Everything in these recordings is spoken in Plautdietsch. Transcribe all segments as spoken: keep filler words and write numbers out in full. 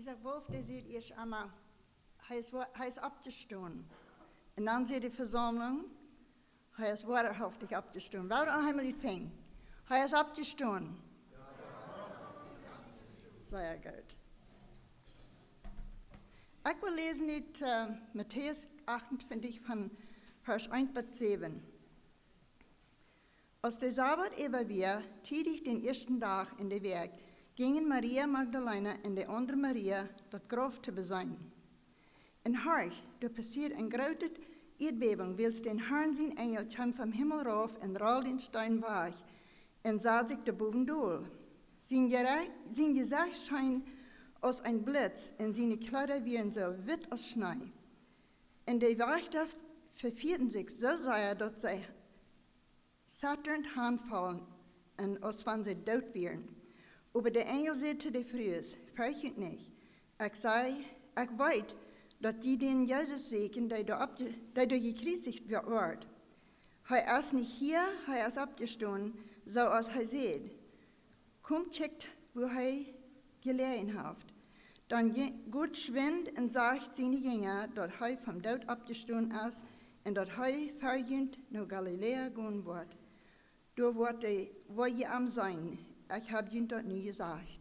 Isaac Wolf, dee säd ieescht emol, hee es, hee es oppjestonen. Un dan säd de Vesaumlunk, hee es woarhauftich oppjestonen. Woo dan emol utfangen? Hee es oppjestonen. Sea goot. Ekj well läsen ut, äh, Matäus achtuntwintich von Varsch eent bat säwen. Aus de Sabat äwa wia, tiedich dän ieeschten Dach en de Wäakj, jinjen Maria Magdalena un de aundre Maria daut Grauf to beseenen. Un horch, doa passieed eene groote Ieedbäwunk, wiels dän Harn sien Enjel kjeem vom Himmel rauf un rold dän Steen wajch un sad sikj doa bowen dol. Sien Jere-, sien Jesecht scheen aus een Blitz un siene Kjleeda wieren soo witt aus Schnee. Un de Wajchta vefieeden sikj soo sea, daut see zitternd hanfaulen un aus wan see doot wieren. Oba de Enjel säd to de Frues: Ferjcht junt nich. Ekj saj, ekj weet, daut jie dän Jesus sieekjen, dee doa opp-, dee doa jekjriezicht wo-, wort. Hee es nich hia, hee es oppjestonen, soo aus hee säd. Komt, kjikjt, wua hee jeläajen haft. Dan je-, got schwind un sajcht siene Jinja, daut hee vom Doot oppjestonen es un daut hee ver junt no Galiläa gonen woat. Doa woat hee, woa jie am seenen. Ekj hab junt daut nu jesajcht.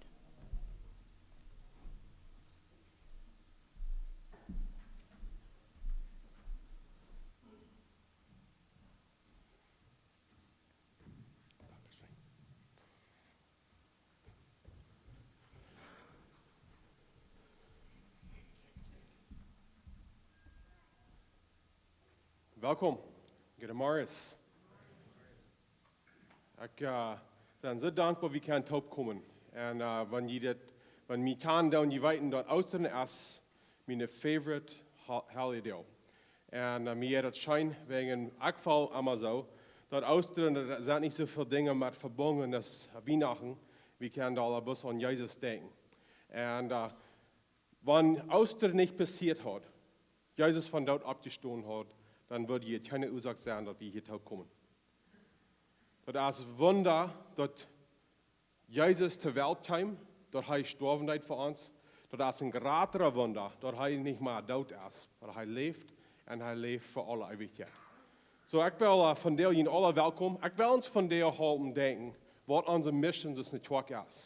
Welkom. Goodemorjes. Ekj, äh, sie soo dankboa, wie kjennen toopkomen. Un, äh, wan jie dit, wan mie kjanen doonen, jie weeten, daut Oostren es miene favorite ho-, holiday. Un, äh, mie jeit daut scheen, wäajen ekj feel emma soo, daut Oostren, doa sent nich soo väl Dinja met vebungen aus Wienachten. Wie kjennen doa bloos aun Jesus denkjen. Un, äh, wan Oostren nich passieet haud, Jesus vom Doot oppjestonen haud, dan wudd hia kjeene Uasoak sennen, daut wie hia toopkomen. Daut es Wunda, daut Jesus to Welt kjeem, daut hee jestorwen es fa ons. Daut es een jratret Wunda, daut hee nich mea doot es, daut hee läft un hee läft fa aule Eewichkjeit. Soo, ekj well, äh, vondoag junt aule welkom. Ekj well ons vondoag halpen denkjen, waut onse Mission aus eene Kjoakj es.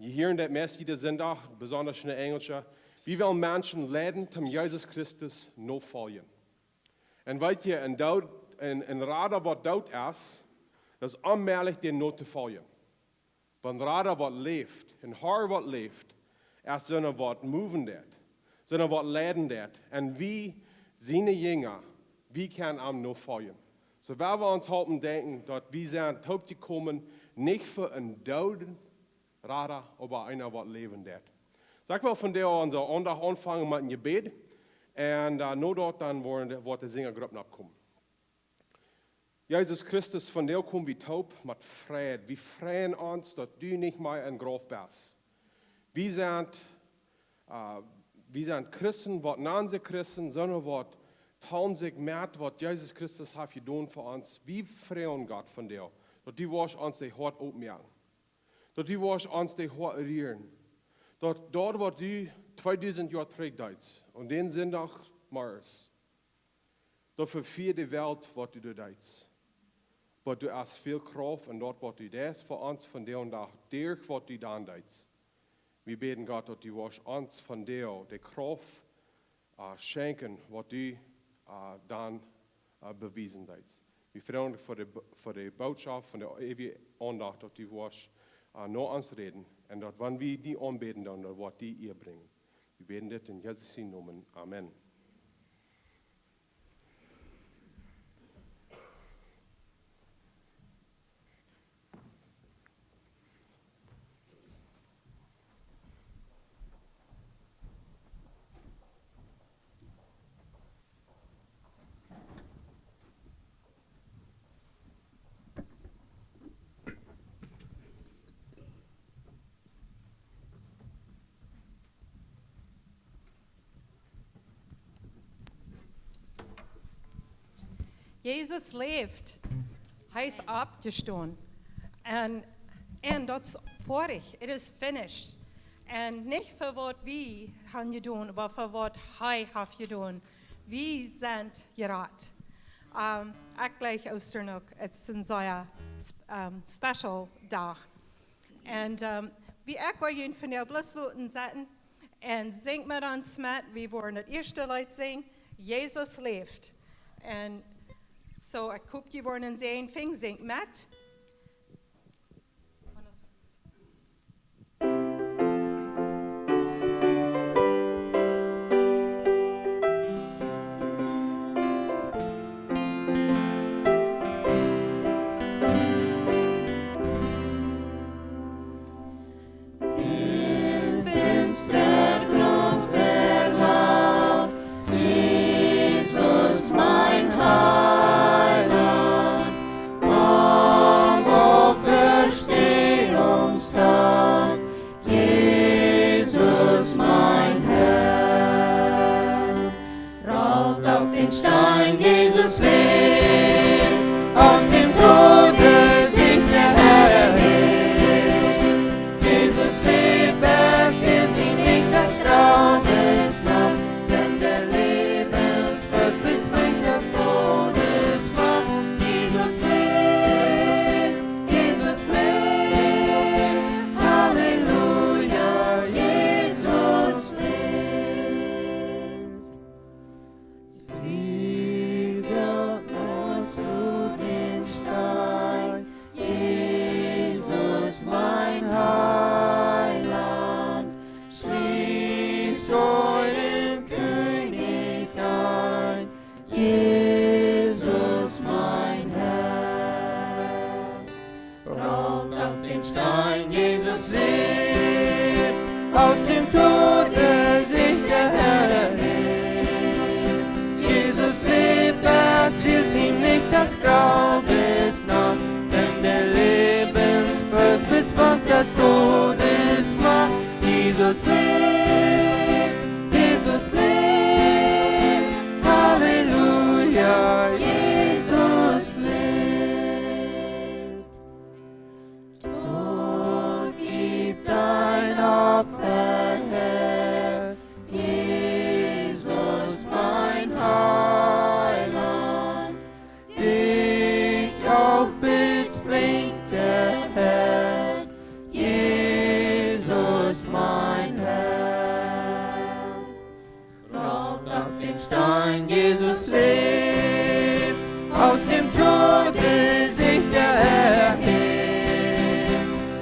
Jie hieren daut meist jieda Sindach, besonda enne Enjlische. Wie wellen Menschen leiden, om Jesus Christus notofoljen. Un weet jie, een Doot, een, een Rada waut doot es, daut es onmäajlich, dän notofoljen. Oba een Rada waut läft, een Har waut läft, es soona waut moven deit, soona waut leiden deit. Un wie, siene Jinja, wie kjennen am notofoljen. Soo, well wie ons halpen denkjen, daut wie sent toopjekomen, nich fa een dooden Rada, oba eena waut läwen deit. Soo, ekj well vondoag onse Aundacht aunfangen met een Jebäd. Un, äh, no daut dan woaren de, woat de Sinjagrupp nokomen. Jesus Christus, vondoag kom wie toop met Freid. Wie freien ons, daut du nich mea em Grauf best. Wie sent, äh, wie sent Christen, waut nanen sikj Christen, soona waut talen sikj met, waut Jesus Christus haft jedonen fa ons. Wie freien, Gott, vondoag, daut du woascht ons daut Hoat opmoaken. Daut du woascht ons daut Hoat rieren. Daut, daut waut du tweedusent Joa trigj deedst, aun dän Sindach Morjes, daut vefieed de Welt, waut du doa deedst. Oba du hast väl Krauft un daut, waut du deist fa ons vondoag, derch waut du dan deedst. Wie bäden, Gott, daut du woascht ons vondoag de Krauft, äh, schenkjen, waut du, äh, dan, äh, bewiesen deist. Wie freien ons fa de Bo-, fa de Botschaft von de eewje Aundacht, daut du woascht, äh, no ons räden un daut, wan wie die aunbäden, dan daut woat die Ea brinjen. Wie bäden dit en Jesus sienen Nomen. Amen. Jesus läft. Hee es oppjestonen. Un, un daut es foadich. It is finished. Un nich fa waut wie haben jedonen, oba fa waut hee haft jedonen. Wie sent jerat. Um, ekj jleich Oostren uk. Daut es een sea sp-, um, special Dach. Un, um, wie ekj woa junt vondoag bloos loten sitten un sinjt met ons met, wie woaren daut ieeschte Leet sinjen, Jesus läft. Un soo, ekj hop, jie woaren een Säajen finjen, sinjt met. Im Finstern Gruf der Lage, Jesus, mein Heiland, komm, Auferstehungstag, Jesus, mein Herr. Rollt auf den Stein, Jesus lebt, aus dem Tode sich der Herr erhebt. Jesus lebt, es hielt ihn nicht das Grabes Macht, denn der Lebensfürst bezwingt das Todesmacht. Jesus lebt, Jesus lebt, Halleluja, Jesus lebt. Sie wird nur zu den Stein, Jesus, mein Heiland, schließt euren König ein, Jesus, mein Herr. Rollt auf den Stein, Jesus lebt, aus dem Tode sich der Herr erhebt. Jesus lebt, es hielt ihn nicht das Grabes Macht, denn der Lebensfürst bezwang das Todesmacht. Jesus lebt, Jesus lebt, Halleluja, Jesus lebt. Tod, gib dein Opfer her, Jesus, mein Heiland, dich auch bezwingt der Herr, Jesus, mein Herr. Rollt auf den Stein, Jesus lebt, aus dem Tode sich der Herr erhebt.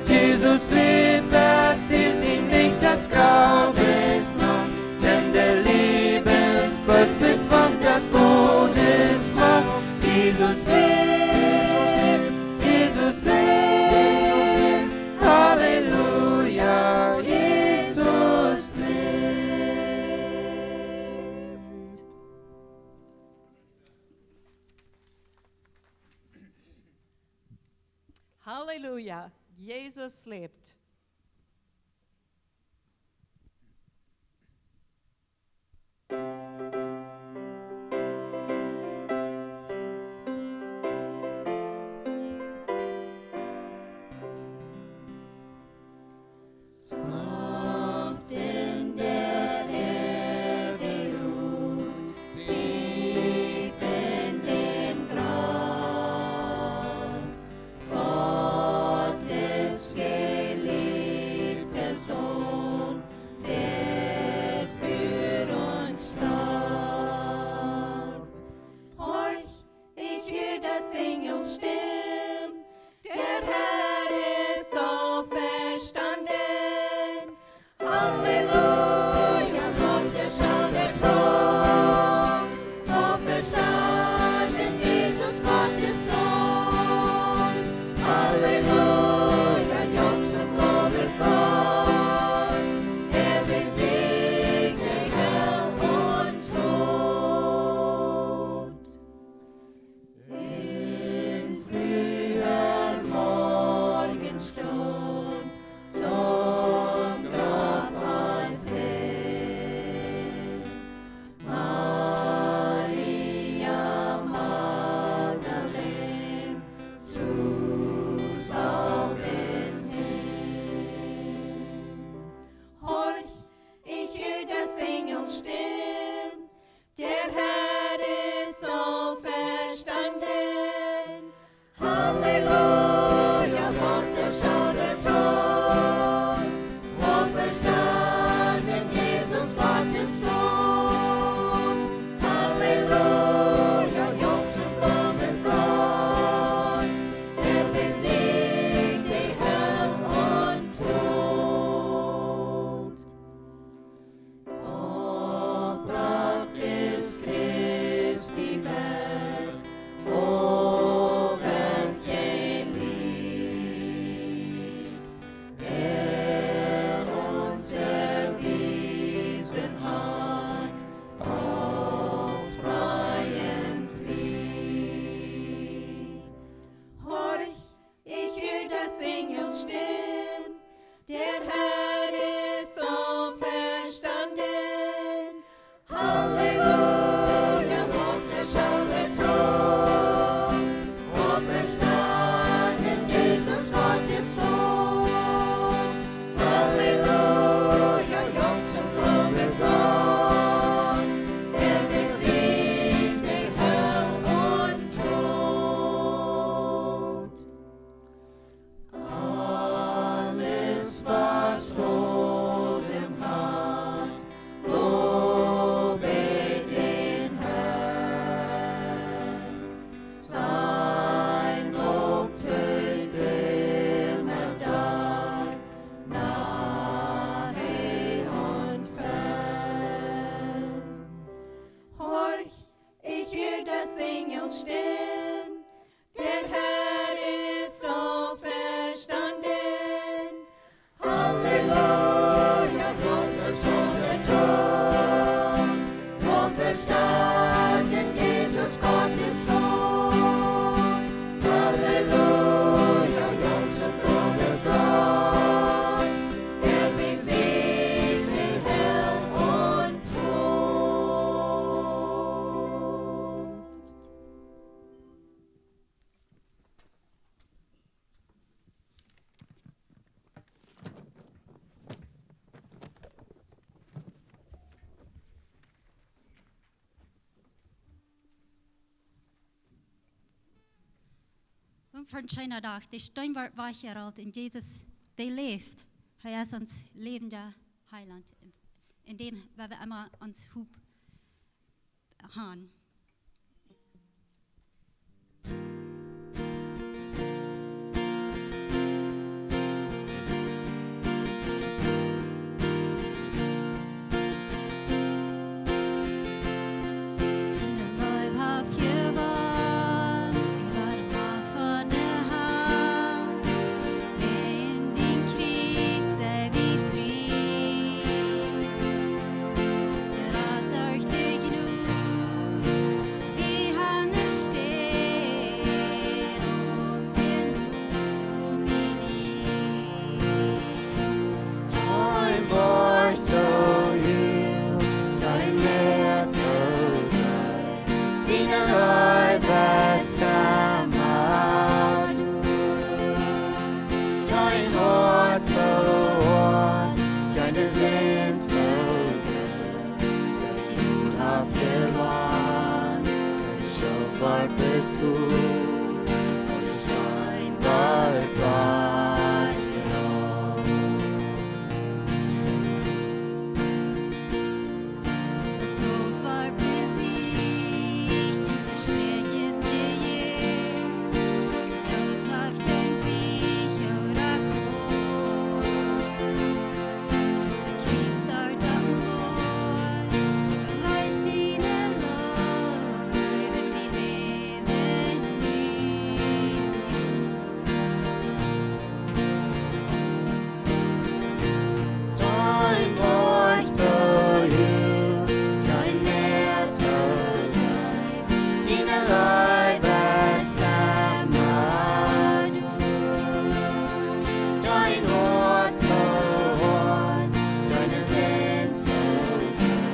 Jesus lebt, es hielt ihn nicht das Grabes Macht, denn der Lebensfürst bezwang das Todesmacht. Jesus lebt, Jesus lebt, Halleluja, Jesus lebt. Halleluja, Jesus lebt. Sanft in der Erde ruht, tief in dem Grab, Gottes geliebter fa een scheena Dach, de Steen woat wajchjerollt un Jesus, dee läft. Hee es ons läwendja Heilaunt. Un dän woa wie emma ons Hopninj han. Diene Leew haft jewonnen äwa de Macht von de Hal. Wäajen dien Kjriez sent wie frie. Jerat derch de Jnod, wie han ne Städ aun dän Himmel bie die. Dein Wort to you, dein Wort to you, diene Leew es emma du. Dein Wort to Wort, deine Sind to Gott, die Jnod haft jewonnen, de Schult woat betolt, aus de Steen woat wajchjerollt. Doot woat besieecht, dien Vespräakjen jejäft, Doot haft kjeen Siech ooda Krauft. Kjriets doa opp em Woakj, bewiest diene Leew, dee läft en mie. Dein Wort to you, dein Wort to you, diene Leew es emma du. Dein Wort to Wort, deine Sind to Gott,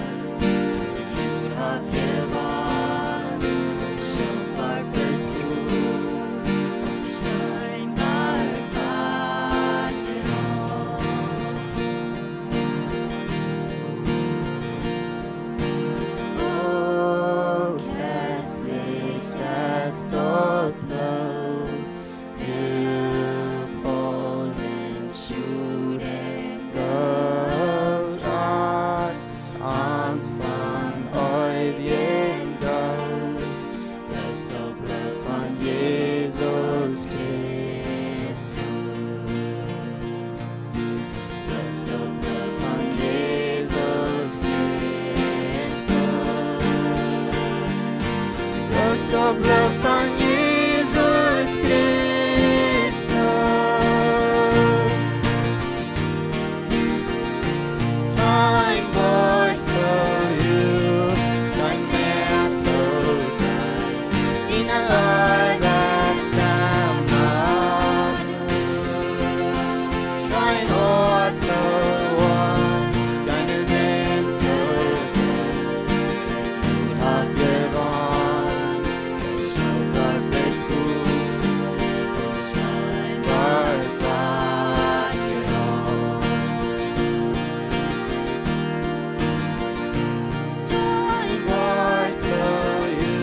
die Jnod haft jewonnen, de Schult woat betolt, aus de Steen woat wajchjerollt. Oh, köstlich es daut Bloot, Himmel un Schulden Gold, rajcht ons vom eewjen Doot. Bloos daut Bloot von Jesus Christus. Bloos daut Bloot von Jesus Christus. Bloos daut Bloot von Jesus Christus. Dein Wort to you, dein Wort to you, diene Leew es emma du. Dein Wort to Wort, deine Sind to Gott, die Jnod haft jewonnen, de Schult woat betolt, aus de Steen woat wajchjerollt. Dein Wort to you,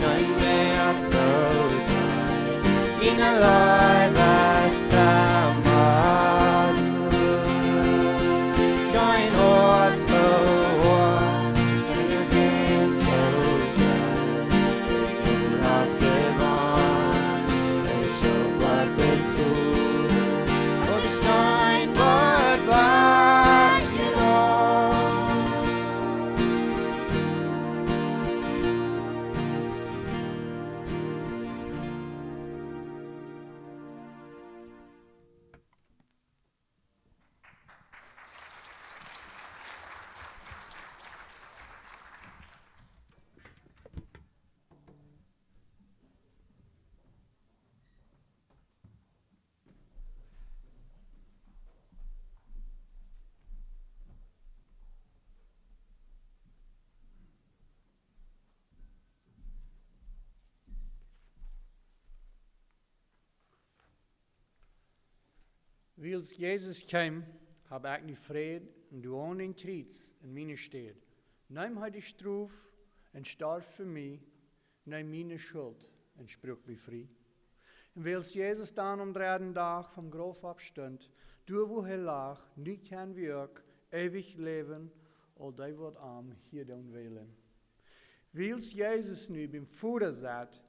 dein Wort to you, diene Leew es emma du. Dein Wort to Wort, deine Sind to Gott, die Jnod haft jewonnen, de Schult woat betolt, aus de Steen woat wajchjerollt. Wiels Jesus kjeem, hab ekj nu Fräd un doa aun een Kjriez en miene Städ. Neem hee de Strof un storf fa mie, neem miene Schult un spruak mie frie. Un wiels Jesus dan aum dredden Dach vom Grauf oppstunt, doa wua hee lach, nu kjenn wie uk eewich läwen, aul dee waut am hia doonen wellen. Wiels Jesus nu biem Voda sett,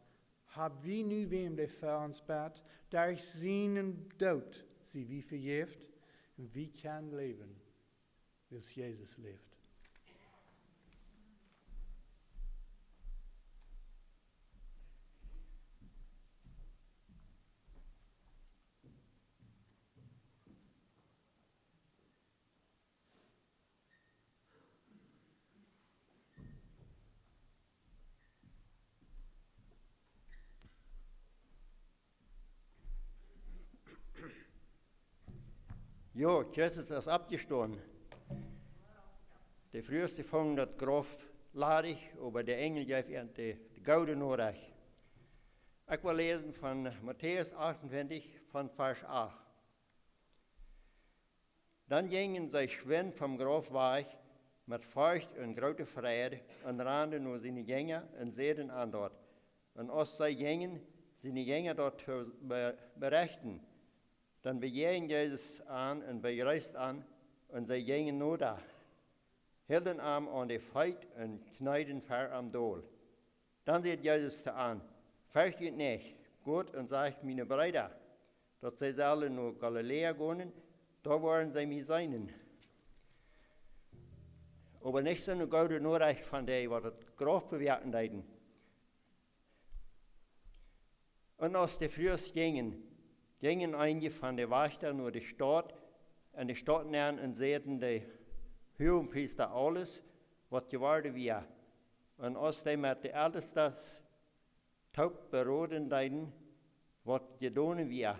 hab wie nu wäm, dee fa ons bät. Derch sienen Doot sie wie vejäft un wie kjennen läwen, wiels Jesus läft. Jo, Christus es oppjestonen. De Frues, dee fungen daut Grauf ladich, oba de Enjel jeef an de, de goode Norecht. Ekj well läsen von Matäus achtuntwintich, von Varsch acht. Dan jinjen see schwind vom Grauf wajch met Forcht un groote Freid un randen no siene Jinja un säden an daut. Un aus see jinjen, siene Jinja daut to be-, berechten, dan bejäajend Jesus an un bejreest an, un see jinjen noda, hilden am aun de Feet un kjneeden ver am dol. Dan säd Jesus to an: Fercht junt nich, got un sajcht miene Breeda, daut see sellen no Galiläa gonen, doa woaren see mie seenen. Oba nich soone goode Norecht von dee, waut daut Grauf bewäakjen deeden. Un aus de Frues jinjen, jinjen eenje von de Wajchta no de Staut, en de Staut nenn un säden de Huagenpriesta aules, waut jeworden wia. Un aus dee met de Eltestasch toop beroden deeden, waut jedonen wia,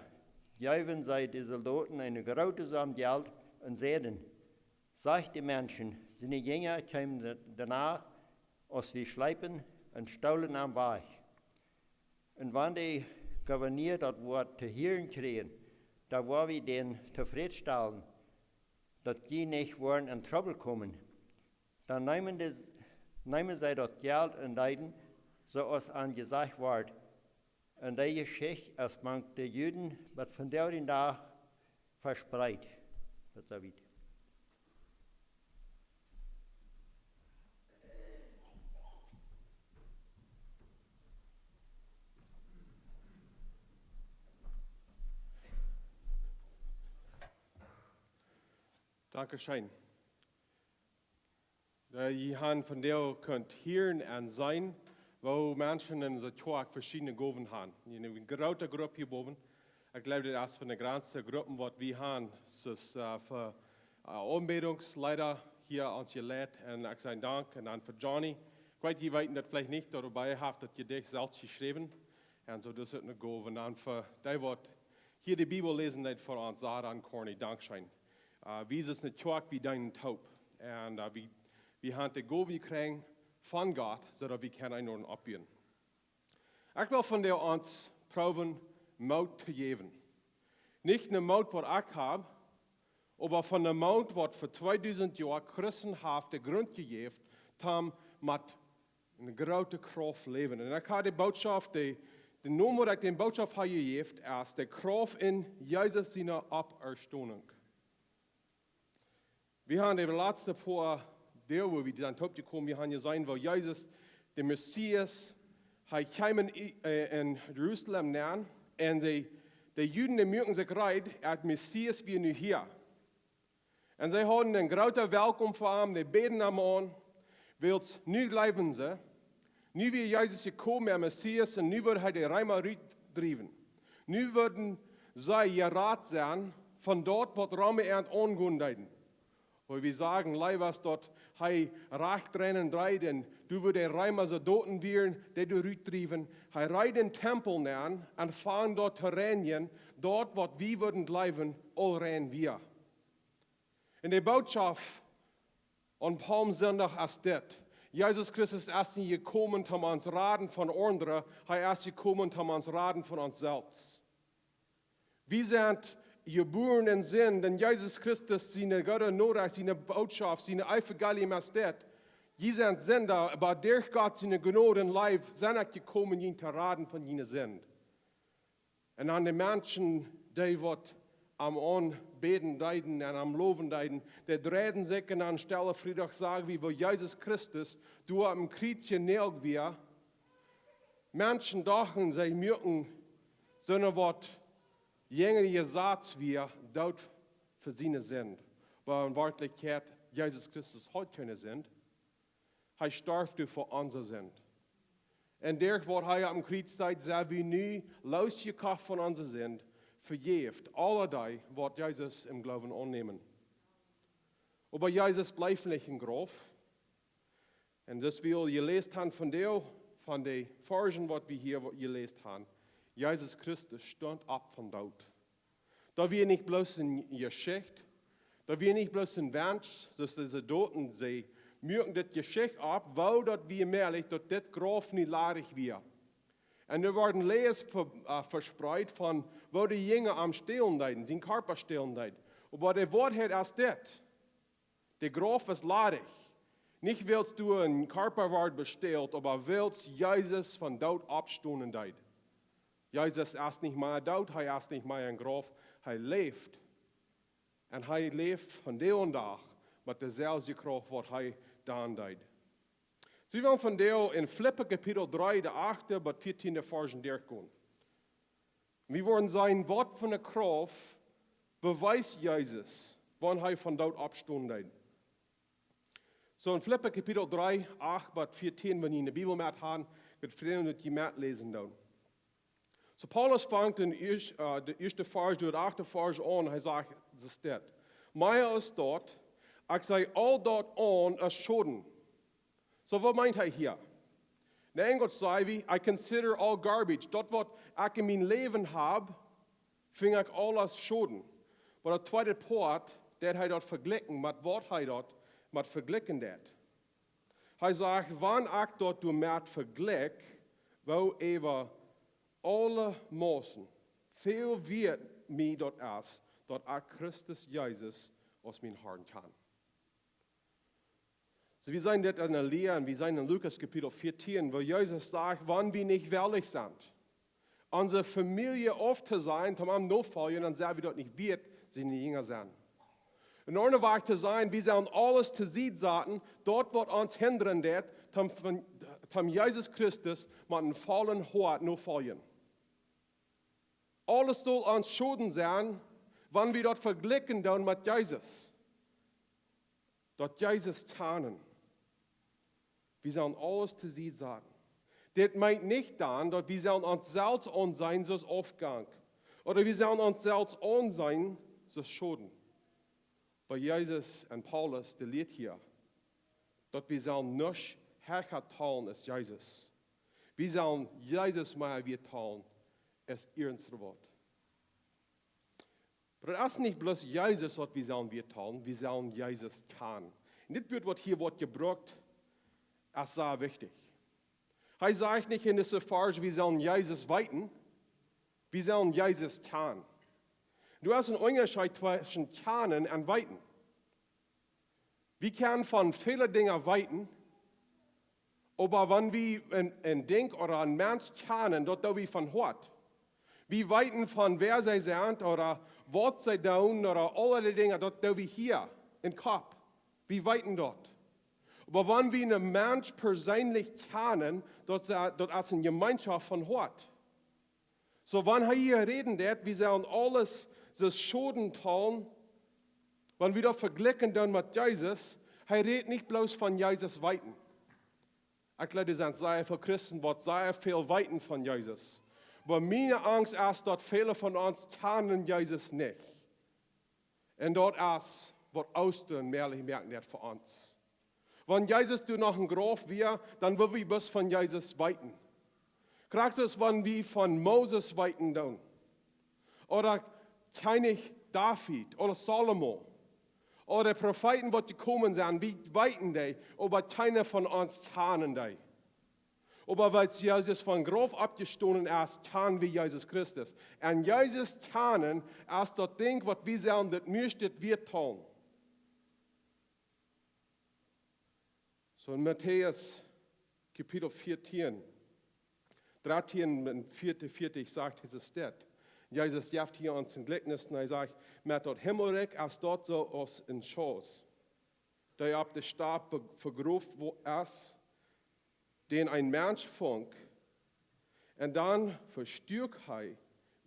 jeewen see de Soldoten eene groote Som Jelt un säden: Sajcht de Menschen, siene Jinja kjeemen de, de Nacht, aus wie schleepen, un stoolen am wajch. Un wan de Gouverneur daut Wuat to hieren kjrieech, dan wudd wie dän tofräd stalen, daut jie nich wudden en Trubbel komen. Dan neemen de, neemen see daut Jelt un deeden, soo aus an jesajcht wort. Un dee Jeschicht es mank de Juden bat vondoag dän Dach vespreet. Daut soo wiet. Dankscheen. Äh, jie haben vondoag kunt hieren un seenen, woo Menschen en onse Kjoakj veschiedne Gowen haben. Jie haben eene groote Grupp hia bowen. Ekj jleew, daut es von de jratste Gruppen, waut wie haben. Daut es, äh, fa, äh, Aunbädungsleeda hia ons jeleit. Un ekj saj Dank. Un dan fa Johnny. Ekj weet, jie weeten daut veleicht nich, oba hee haft daut Jedicht selfst jeschräwen. Un soo, daut es eene Gow. Un dan fa dee, waut hia de Bibel läsen deed fa ons, Sarah un Corny, dankscheen. Äh, wie sent ne Kjoakj, wie deenen toop. Un, äh, wie, wie haben de Gow jekjräajen von Gott, soo daut wie kjennen eenen oppbuen. Ekj well vondoag ons proowen Moot to jäwen. Nich ne Moot, waut ekj hab, oba von ne Moot, waut fa tweedusent Joa Christen haft de Grunt jejäft, toom met ne groote Krauft läwen. Un ekj hab de Bootschoft, de, de Nomen, waut ekj de Bootschoft hab jejäft, es de Krauft en Jesus siene Oppstonunk. Wie haben de latste poa Doag, wua wie sent toopjekomen, wie haben jeseenen, woo Jesus, de Messias, hee kjeem en, äh, en Jerusalem nenn, un de, de Juden, dee muaken sikj reed, de Messias wia nu hia. Un see hauden een grooten Welkom fa am, dee bäden am aun, wiels nu jleewden see, nu wia Jesus jekomen, de Messias, un nu wudd hee de Reema rutdriewen. Nu wudden see jerat sennen von daut, waut Reema an aungonen deeden. Wua wie sajen, leewa es daut, hee rajcht rennen dreid, un doa wudden de Reema Soldoten wieren, dee doa rutdriewen. Hee reed en Tempel nenn un funk daut to reinjen, daut, waut wie wudden jleewen, aul rein wia. Un de Bootschoft aun Palmsindach es dit: Jesus Christus es nich jekomen, om ons raden von aundre, hee es jekomen, om ons raden von ons selfst. Wie sent jebuaren en Sind, un Jesus Christus siene goode Norecht, siene Bootschoft, sien Evangelium es dit: Jie sent Sinda, oba derch Gott siene Jnod un Leew sie ekj jekomen, junt to raden von june Sind. Un aun de Menschen, dee waut am aunbäden deeden un am lowen deeden, dee dreiden sikj un aun Stelle Friedach sagen wie, woo Jesus Christus doa aum Kjriez jenäajelt wia. Menschen dochten, see muaken soone waut jinja Jesaz wia, doot fa siene Sind. Oba en Werkjlichkjeit, Jesus Christus haud kjeene Sind. Hee storf fa onse Sind. Un derch waut hee aum Kjriez deed, sent wie nu loosjekoft von onse Sind, vejäft, aule dee, waut Jesus em Gloowen aunnämen. Oba Jesus bleef nich em Grauf. Un daut wie aul jeläst haben von de, von de Varschen, waut wie hia wo-, jeläst haben, Jesus Christus stunt opp vom Doot. Daut wia nich bloos eene Jeschicht, daut wia nich bloos een Wensch, soo aus dise Dooten, see muaken dit Jeschicht opp, woo daut wia mäajlich, daut dit Grauf nu ladich wia. Un doa worden Läajes ve-, äh, vespreet von, woo de Jinja am stälen deeden, sienen Kjarpa stälen deeden. Oba de Woarheit es dit: De Grauf es ladich. Nich wiels doa een Kjarpa wort bestält, oba wiels Jesus vom Doot oppstonen deed. Jesus es nich mea doot, hee es nich mea em Grauf, hee läft. Un hee läft vondoag dän Dach met deeselwje Krauft waut hee dan deed. Soo wie wellen vondoag en Filippa Kapitel dree, de achte bat vieetiende Varschen derchgonen. Wie woaren seenen, waut fa eene Krauft bewiest Jesus, wan hee vom Doot oppstonen deed. Soo en Filippa Kapitel dree, acht bat vieetiende, wan jie de Bibel met haben, woat et fein, daut jie metläsen doonen. Soo Paulus fangt en ieescht, äh, de ieeschte Varsch, de achte Varsch aun, hee sajcht, soo steit: "Mea aus daut, ekj see aul daut aun aus Schoden." Soo, waut meent hee hia? En Enjelsch saj wie, "I consider all garbage." Daut waut ekj en mien Läwen hab, finj ekj aules Schoden. Oba daut tweede Poat, daut hee daut vejlikjen, met waut hee daut, met vejlikjen deed. Hee sajcht, "Wan ekj daut doamet vejlikj, woo äwa aule Moten väl wieet mie daut es, daut ekj Christus Jesus aus mienen Herrn kjan." Soo, wie seenen dit en de Lia, un wie seenen en Lukas Kapitel vieetieen, woo Jesus sajcht, wan wie nich wellich sent, onse Famielje auftosajen, toom am nofoljen, dan sent wie daut nich wieet, siene Jinja sennen. En aundre Wajch to sajen, wie sellen aules to Sied saten, daut waut ons hindren deed, toom, toom Jesus Christus met een vollen Hoat nofoljen. Aules saul ons Schoden sennen, wan wie daut vejlikjen doonen met Jesus. Daut Jesus kjanen. Wie sellen aules to Sied saten. Dit meent nich dan, daut wie sellen ons selfst aunseenen soo aus Aufgank. Ooda wie sellen ons selfst aunseenen soo aus Schoden. Oba Jesus un Paulus, dee lieet hia, daut wie sellen nuscht hecha talen aus Jesus. Wie sellen Jesus mea wieet talen aus irjent waut. Oba daut es nich bloos Jesus, waut wie sellen wieet talen, wie sellen Jesus kjanen. Un dit Wuat, waut hia woat jebrukt, es sea wichtich. Hee sajcht nich en dise Varsch, wie sellen Jesus weeten, wie sellen Jesus kjanen. Doa es een Unjascheet tweschen kjanen un weeten. Wie kjennen von väle Dinja weeten, oba wan wie een, een Dinkj ooda een Mensch kjanen, daut doo wie von Hoat. Wie weeten von wäa see sent ooda waut see doonen ooda aule dee Dinja, daut doo wie hia em Kopp. Wie weeten daut. Oba wan wie een Mensch perseenlich kjanen, daut, daut es eene Jemeenschoft von Hoat. Soo, wan hee hia räden deed, wie sellen aules soo aus Schoden talen, wan wie daut vejlikjen doonen met Jesus, hee rät nich bloos von Jesus weeten. Ekj jleew, doa sent sea väl Christen, waut sea väl weeten von Jesus. Oba miene Angst es, daut väle von ons kjanen Jesus nich. Un daut es waut Oostren mäajlich moakt fa ons. Wan Jesus doa noch em Grauf wia, dan wudd wie bloos von Jesus weeten. Krakjt soo aus wan wie von Moses weeten doonen. Ooda Kjennich David, ooda Salomo. Ooda Profeeten waut jekomen sent, wie weeten dee, oba kjeena von ons kjanen dee. Oba wiels Jesus vom Grauf oppjestonen es, kjanen wie Jesus Christus. Un Jesus kjanen es daut Dinkj, waut wie sellen daut mieeschte wieet talen. Soo en Matäus Kapitel vieetieen, dartieen bat veeaunveatich sajcht Jesus dit: Jesus jeft hia ons een Jlikjnis un hee sajcht: Met daut Himmelrikj es daut soo aus een Schauz, dee opp de Stap be-, vegroft wo-, es, dän een Mensch funk, un dan vestuak hee,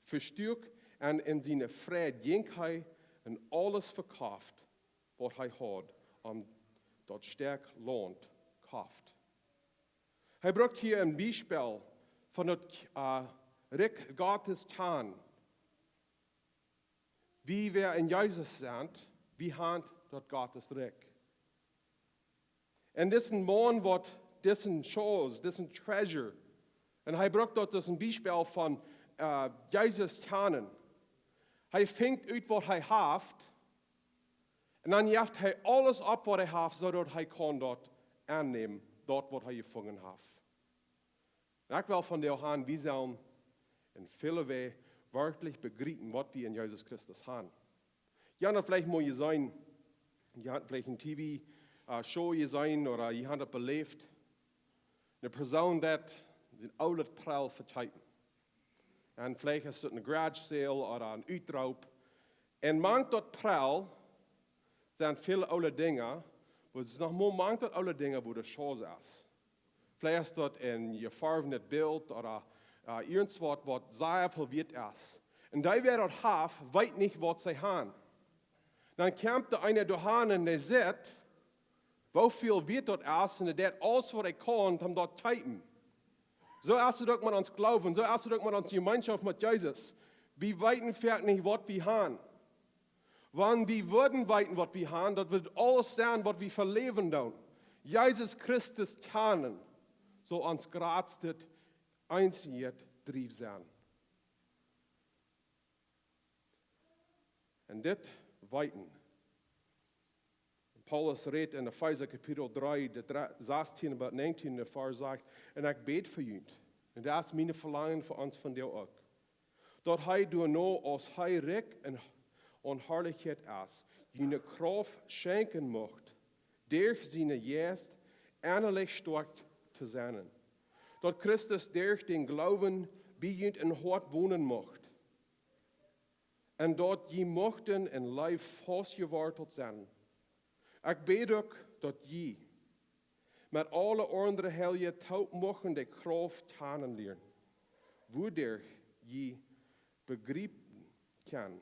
vestuak, un en siene Freid jinkj hee un aules vekoft, waut hee haud, om daut Stekj Launt koft. Hee brukt hia een Biespel von daut, äh, Rikj Gottes kjanen. Wie wäa en Jesus sent, wie han daut Gottes Rikj. Un disen Maun waut disen Schauz, disen treasure, un hee brukt daut aus een Biespel von, äh, Jesus kjanen. Hee finjt ut waut hee haft, un dan jeft hee aules opp waut hee haft, soo daut hee kaun daut aunnämen, daut waut hee jefungen haft. Un ekj well von die han, wie sellen en väle Wäaj werkjlich bejriepen waut wie en Jesus Christus han. Jie han daut veleicht mol jeseenen, jie han veleicht een T V, äh, Show jeseenen ooda jie han daut beläft. Eene Persoon deed sien oolet Prell vekjeepen. Un veleicht es daut eene garage sale ooda een Utrop. Un mank daut Prell sent väle oole Dinja, wua et noch mau mank daut oole Dinja, wua de Schauz es. Veleicht es daut een jefarwnet Bilt ooda, äh, irjentwaut, waut sea väl wieet es. Un dee, wäa daut haft, weet nich waut see han. Dan kjemt de eena doa han un dee sajcht, woo väl wieet daut es, un dee deit aules waut hee kaun, om daut to kjeepen. Soo es et uk met ons Gloowen, soo es et uk met onse Jemeenschoft met Jesus. Wie weeten foaken nich waut wie han. Wan wie wudden weeten waut wie han, daut wudd aules sennen waut wie fa Läwen doonen. Jesus Christus kjanen, saul ons jratstet, eensjet Drief sennen. Un dit weeten. Paulus rät en Efeesa Kapitel dree, de dree, sastieen bat näajentieen, de Varsch sajcht: Un ekj bäd fa junt, un daut es mien Velangen fa ons vondoag uk, daut hee doano, aus hee rikj en, en Harlichkjeit es, june Krauft schenkjen mucht, derch sienen Jeist ennalich stoakj to sennen, daut Christus derch dän Gloowen bie junt em Hoat wonen mucht, un daut jie muchten en Leew faustjewortelt sennen. Ekj bäd uk, daut jie met aule aundre Heilje toop muchten de Krauft kjanen lieren, wuaderch jie bejriepen kjennen,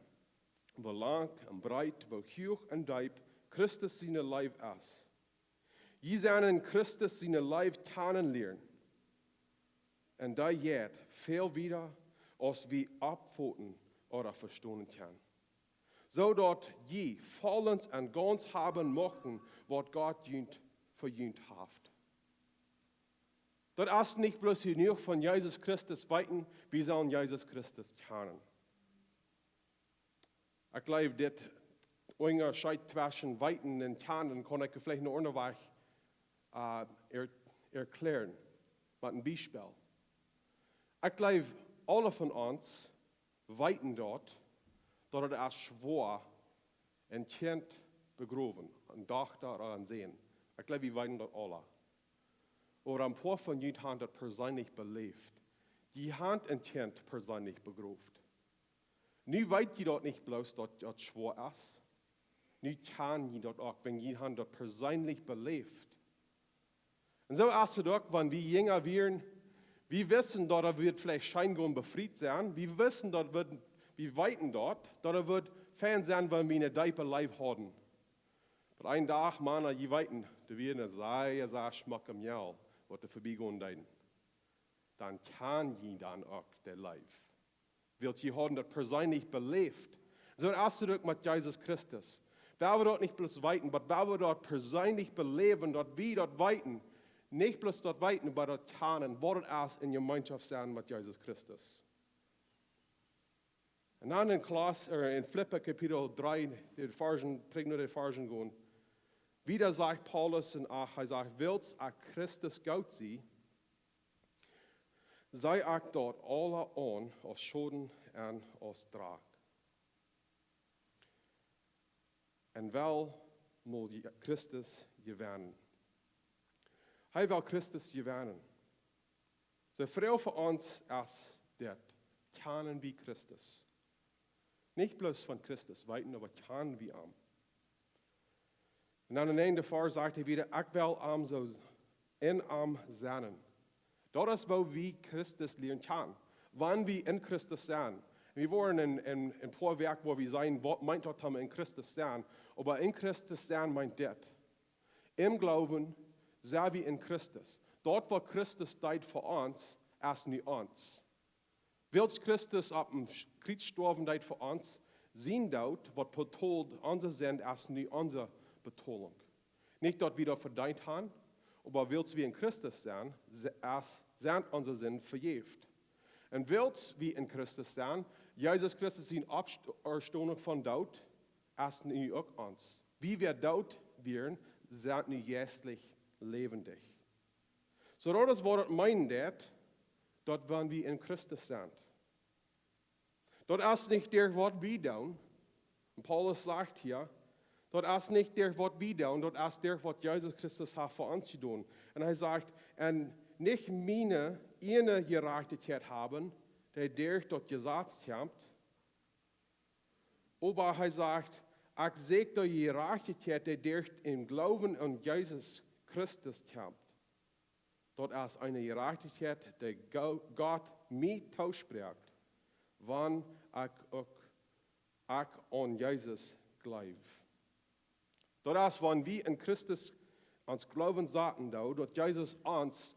woo lang un breet, woo huach un deep Christus siene Leew es. Jie sellen en Christus siene Leew kjanen lieren, un dee jeit väl wieda, aus wie oppfoten ooda vestonen kjennen, soo daut jie vollens un gaunz haben muchten, waut Gott junt, fa junt haft. Daut es nich bloos jenuach von Jesus Christus weeten, wie sellen Jesus Christus kjanen. Ekj jleew, dit Unjascheet tweschen weeten un kjanen kaun ekj veleicht noch aundawäajes, äh, er-, erkjlären, met een Biespel. Ekj jleew, aule von ons weeten daut, daut et es schwoa, een Kjint begrowen, eene Dochta ooda een Sän. Ekj jleew, wie weeten daut aule. Ooda een poa von junt han daut perseenlich beläft. Jie han een Kjint perseenlich begroft. Nu weet jie daut nich bloos, daut daut schwoa es. Nu kjan jie daut uk, wan jie han daut perseenlich beläft. Un soo es et uk, wan wie jinja wieren, wie wisten, daut et wudd veleicht scheen gonen befriet sennen. Wie wisten, daut wudd, wie weeten daut, daut et wudd fein sennen, wan wie eene deepe Leew hauden. Oba een Dach, Mana, jie weeten, doa wia een sea, sea schmocka Mejal, waut doa verbie gonen deed. Dan kjan jie dan uk de Leew. Wiels jie hauden daut perseenlich beläft. Soo es et uk met Jesus Christus. Wan wie daut nich bloos weeten, oba wan wie daut perseenlich beläwen, daut wie daut weeten, nich bloos daut weeten, oba daut kjanen, waut et es en Jemeenschoft sennen met Jesus Christus. Un dan en Kolossa, äh, en Filippa Kapitel dree, de Varschen, trigj no de Varschen gonen. Wieda sajcht Paulus en acht, hee sajcht: Wiels ekj Christus goot sie, see ekj daut aula aun aus Schoden un aus Drock, un well mau Je-, Christus jewennen. Hee well Christus jewennen. De Froag fa ons es dit: Kjanen wie Christus? Nich bloos von Christus weeten, oba kjanen wie am. Un aun daut Enj von Varsch sajcht hee wada: "Ekj well am soo en am sennen." Daut es, woo wie Christus lieren kjanen. Wan wie en Christus sent. Wie woaren en, en, en poa Wäakj, wua wie seenen, waut meent daut, wan wie en Christus sent. Oba en Christus sennen meent dit. Em Gloowen sent wie en Christus. Daut, waut Christus deed fa ons, es nu ons. Wiels Christus opp een Kjriez stoawen deed fa ons, sien Doot, waut betold onse Sind, es nu onse Betolunk. Nich daut wie daut vedeent han, oba wiels wie en Christus sent, se-, es, sent onse Sinden vejäft. Un wiels wie en Christus sent, Jesus Christus siene Oppst-, Oppstonunk vom Doot, es nu uk ons. Wie, waut doot wieren, sent nu jeistlich läwendich. Soo daut es, waut daut meent, daut, daut wan wie en Christus sent. Daut es nich derch waut wie doonen. Un Paulus sajcht hia, daut es nich derch waut wie doonen, daut es derch waut Jesus Christus haft fa ons jedonen. Un hee sajcht: "Un nich miene ieejne Jerajchtichkjeit haben, dee derch daut Jesaz kjemt." Oba hee sajcht: "Ekj sieekj de Jerajchtichkjeit, dee derch dän Gloowen aun Jesus Christus kjemt." Daut es eene Jerajchtichkjeit, dee Go-, Gott mie toosprakjt, wan ekj uk, ekj aun Jesus jleew. Daut es, wan wie en Christus ons Gloowen saten, daut, daut Jesus ons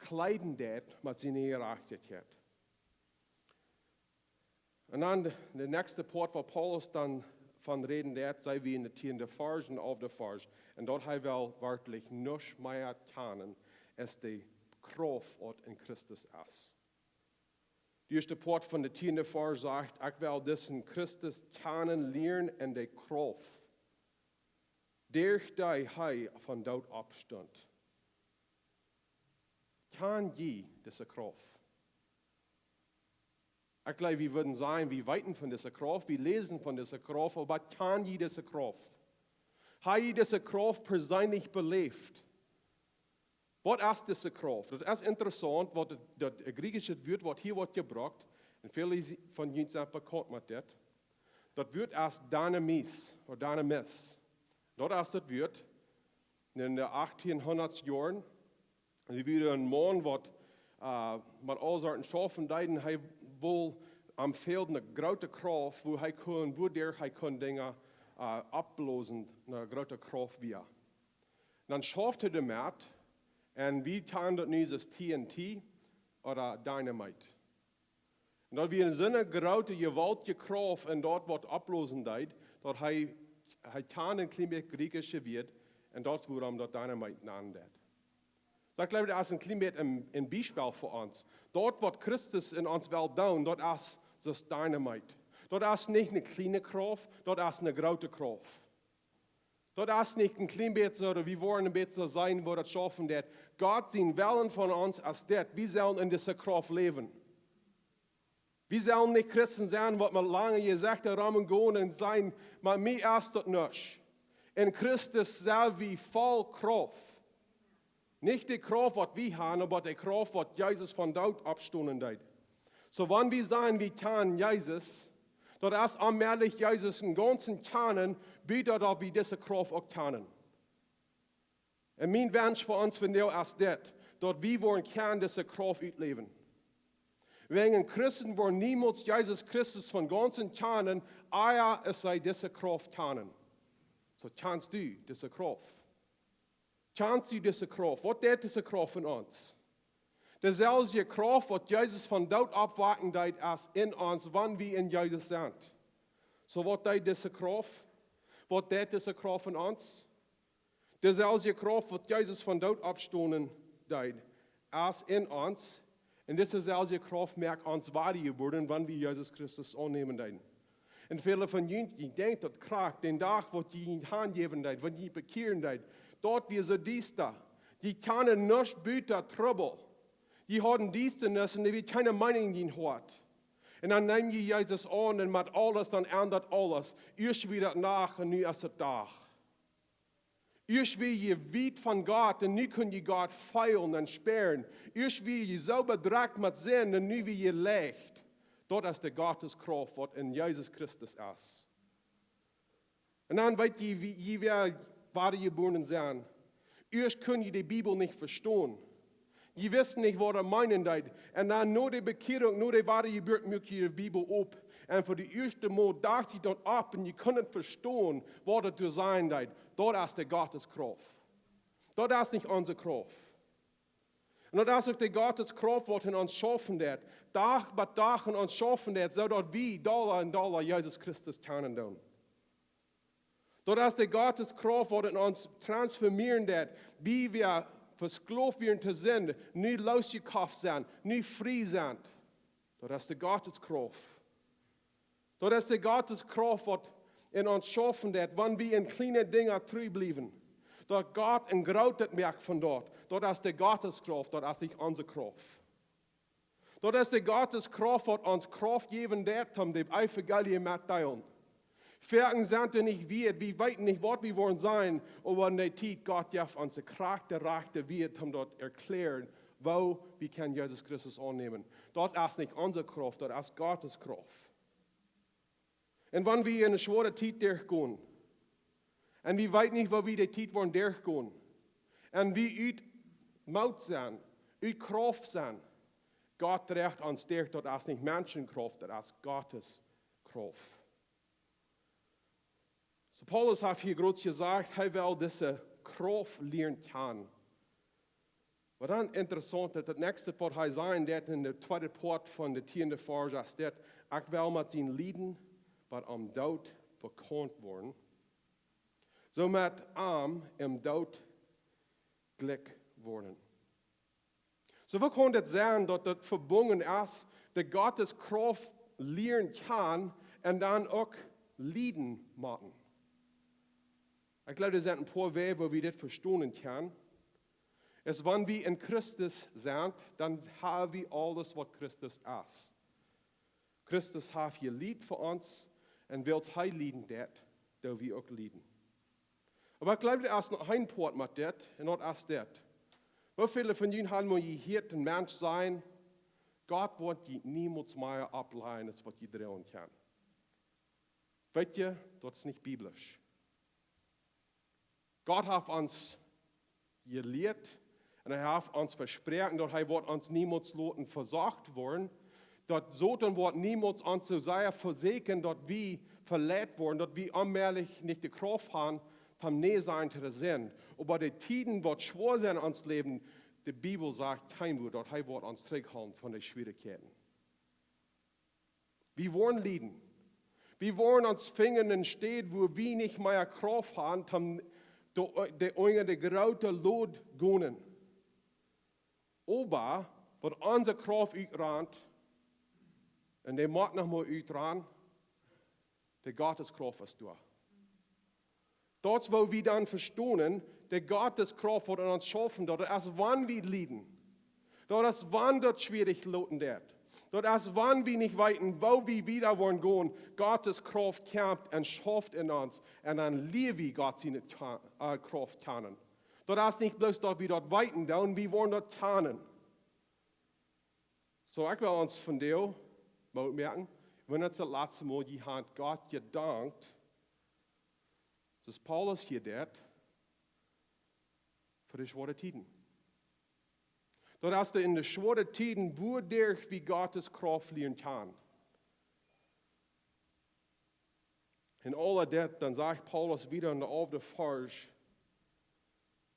kjleeden deed met siene Jerajchtichkjeit. Un dan de, de näakjste Poat, wua Paulus dan von räden deed, sent wie en de tieende Varsch un alfte Varsch. Un daut hee well werkjlich nuscht mea kjanen aus de Krauft, waut en Christus es. De ieeschte Poat von de tieende Varsch sajcht: "Ekj well disen Christus kjanen lieren en de Krauft, derch dee hee vom Doot oppstunt." Kjan jie dise Krauft? Ekj jleew, wie wudden sajen, wie weeten von dise Krauft, wie läsen von dise Krauft, oba kjan jie dise Krauft? Ha jie dise Krauft perseenlich beläft? Waut es dise Krauft? Daut es interessaunt, waut daut, daut griechische Wuat, waut hia woat jebrukt, un väle von junt sent bekaunt met dit. Daut Wuat es Dynamis, ooda Dynamis. Daut es daut Wuat. En de achttieenhundat Joaren, doa wia een Maun, waut, äh, met aule Sorten schaufen deed, un hee wull, am fäld eene groote Krauft, wua hee kunn, wuaderch hee kunn Dinja, äh, oppblosen, eene groote Krauft wia. Dan schauft hee doamet, un wie kjanen daut nu aus T N T ooda Dynamit. Un daut wia soone groote, jewaultje Krauft en daut, waut oppblosen deed, daut hee, hee kjand een kjlien bät griechische Wuat, un daut es wuarom daut Dynamit nanen deed. Daut, jleew ekj, es een kjlien bät een, een Biespel fa ons. Daut, waut Christus en ons well doonen, daut es soo aus Dynamit. Daut es nich eene kjliene Krauft, daut es eene groote Krauft. Daut es nich een kjlien bät soo, daut wie woaren een bät soo sennen, woo daut schaufen deed. Gott sien Wellen von ons es dit: wie sellen en dise Krauft läwen. Wie sellen nich Christen sennen, waut met lange Jesechta romgonen un sajen: "Met mie es daut nuscht." En Christus sent wie voll Krauft. Nich de Krauft, waut wie haben, oba de Krauft, waut Jesus vom Doot oppstonen deed. Soo, wan wie sajen, wie kjanen Jesus, daut es onmäajlich, Jesus em gaunzen kjanen, bat daut wie dise Krauft uk kjanen. Un mien Wunsch fa ons vondoag es dit, daut wie woaren kjanen dise Krauft utläwen. Wäajen Christen woaren niemols Jesus Christus vom gaunzen kjanen, ea see dise Krauft kjanen. Soo, kjanst du dise Krauft? Kjanst du dise Krauft? Waut deit dise Krauft en ons? Deeselwje Krauft, waut Jesus vom Doot oppwakjen deed, es en ons, wan wie en Jesus sent. Soo, waut deit dise Krauft? Waut deit dise Krauft en ons? Deeselwje Krauft, waut Jesus vom Doot oppstonen deed, es en ons. Un dise selwje Krauft moakt ons wadajebuaren, wan wie Jesus Christus aunnämen deeden. Un väle von junt, jie denkjen daut krakjt dän Dach, waut jie junt hanjäwen deeden, waut jie bekjieren deeden, daut wia soo diesta. Jie kjanden nuscht buta Trubbel. Jie hauden Diestanis un doa wia kjeene Meenunk en jun Hoat. Un dan neem jie Jesus aun un met aules, dan endat aules. Ieescht wia daut Nacht un nu es daut Dach. Ieescht wia jie wiet von Gott un nu kunn jie Gott feelen un spieren. Ieescht wia jie soo bedrekjt met Sind un nu wia jie leicht. Daut es de Gottes Krauft, waut en Jesus Christus es. Un dan weet jie, wie jie wadajebuaren sent. Ieescht kunn jie de Bibel nich vestonen. Jie wisten nich, waut et meenen deed. Un dan no de Bekjierunk, no de Wadajeburt, muak jie de Bibel op. Un fa de ieeschte Mol docht jie daut opp un jie kunnen vestonen, waut et to sennen deed. Daut es de Gottes Krauft. Daut es nich onse Krauft. Un daut es uk de Gottes Krauft, waut en ons schaufen deed. Dach bie Dach en ons schaufen deed, soo daut wie dolla un dolla Jesus Christus kjanen doonen. Daut es de Gottes Krauft, waut en ons transformieren deed. Wie wia vesklooft wieren to Sind, nu loosjekoft sent, nu frie sent. Daut es de Gottes Krauft. Daut es de Gottes Krauft, waut en ons schaufen deed, wan wie en kjliene Dinja tru bliewen. Daut Gott en grootet moakt von daut. Daut es de Gottes Krauft, daut es nich onse Krauft. Daut es de Gottes Krauft, waut ons Krauft jäwen deed, om daut Evangelium mettodeelen. Foaken sent wie nich wieet, wie weeten nich, waut wie woaren sennen, oba en de Tiet Gott jeft ons de Krauft, de rajchte Wieed, om daut erkjlären, woo wie kjennen Jesus Christus aunnämen. Daut es nich onse Krauft, daut es Gottes Krauft. Un wan wie en eene schwoare Tiet derchgonen, un wie weeten nich, woo wie de Tiet woaren derchgonen, un wie ut Moot sent, ut Krauft sent, Gott drajcht ons derch, daut es nich Menschenkrauft, daut es Gottes Krauft. Soo Paulus haft hia groot jesajcht, hee well dise Krauft lieren kjanen. Waut dan interessaunt es, daut näakjste waut hee sajen deed en de tweede Poat von de tieende Varsch es dit: Ekj well met sien Lieden bat aum Doot bekaunt woaren, soo met am em Doot jlikj woaren. Soo, woo kaun daut sennen, daut daut vebungen es, de Gottes Krauft lieren kjanen un dan uk lieden motten? Ekj jleew, doa sent een poa Wäaj, woo wie dit vestonen kjennen. Es, wan wie en Christus sent, dan ha wie aules, waut Christus es. Christus haft jelieet fa ons, un wiels hee lieden deed, doo wie uk lieden. Oba ekj jleew, doa es noch een Poat met dit, un daut es dit. Woo väle von junt haben mol jehieet een Mensch sajen: Gott woat die niemols mea oppläajen, aus waut jie droagen kjennen? Weet jie, daut es nich biblisch. Gott haft ons jelieet un hee haft ons vesproaken, daut hee woat ons niemols loten vesocht woaren, daut Soton woat niemols ons soo sea vesieekjen, daut wie veleit woaren, daut wie onmäajlich nich de Krauft haben, om nä sajen to de Sind. Oba de Tieden, waut schwoa sent en ons Läwen, de Bibel sajcht kjeen Wuat, daut hee woat ons trigjhoolen von de Schwierichkjeiten. Wie woaren lieden. Wie woaren ons finjen en Städ, wua wie nich mea Krauft haben, om de, de unja de groote Load gonen. Oba waut onse Krauft utrant, un dee mott noch mol utranen, de Gottes Krauft es doa. Daut es, woo wie dan vestonen, de Gottes Krauft woat en ons schaufen, daut es, wan wie lieden. Daut es, wan daut schwierich loten deit. Daut es, wan wie nich weeten, woo wie wieda woaren gonen, Gottes Krauft kjemt un schauft en ons, un dan lieren wie Gott siene Kja-, äh, Krauft kjanen. Daut es nich bloos, daut wie daut weeten doonen, wie woaren daut kjanen. Soo, ekj well ons vondoag Moot moaken, wan daut es daut latste Mol jie haben Gott jedankt, soo aus Paulus hia deed, fa de schwoare Tieden. Daut es de, en de schwoare Tieden, wuaderch wie Gottes Krauft lieren kjennen. En aul dit, dan sajcht Paulus wieda en de alfde Varsch,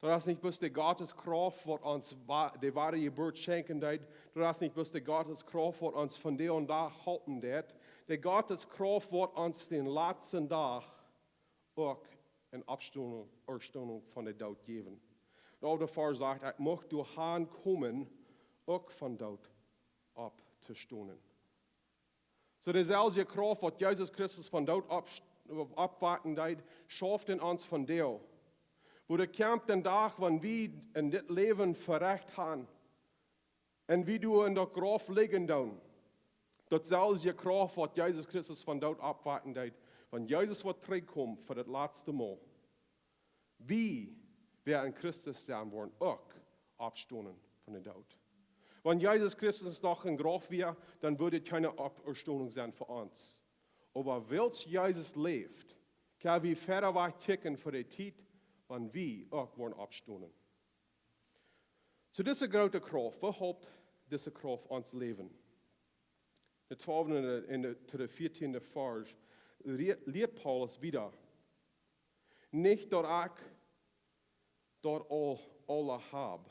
daut es nich bloos de Gottes Krauft, waut ons wa-, de woare Jeburt schenkjen deit. Daut es nich bloos de Gottes Krauft, waut ons vondoag dän Dach halpen deit. De Gottes Krauft, waut ons dän latsten Dach uk eene Oppstonunk, Oppstonunk von de Doot jäwen. De alfde Varsch sajcht: Ekj mucht doa han komen, uk vom Doot opptostonen. Soo deeselwje Krauft, waut Jesus Christus vom Doot opp-, oppwakjen deed, schauft en ons vondoag. Wua de kjemt dän Dach, wan wie en dit Läwen verecht haben, un wie doa en daut Grauf lijen doonen, dautselwje Krauft, waut Jesus Christus vom Doot oppwakjen deed, wan Jesus woat trigjkomen fa daut latste Mol. Wie, wäa en Christus sent, woaren uk oppstonen von de Doot. Wan Jesus Christus noch em Grauf wia, dan wudd et kjeene Oppstonunk sennen fa ons. Oba wiels Jesus läft, kjenn wie wieda wajch kjikjen fa de Tiet, wan wie uk woaren oppstonen. Soo dise groote Krauft, woo halpt dise Krauft ons Läwen? De twalfte un de, un de, to de vieetieende Varsch, lie-, lieet Paulus wieda. Nich daut ekj daut aul, aula hab.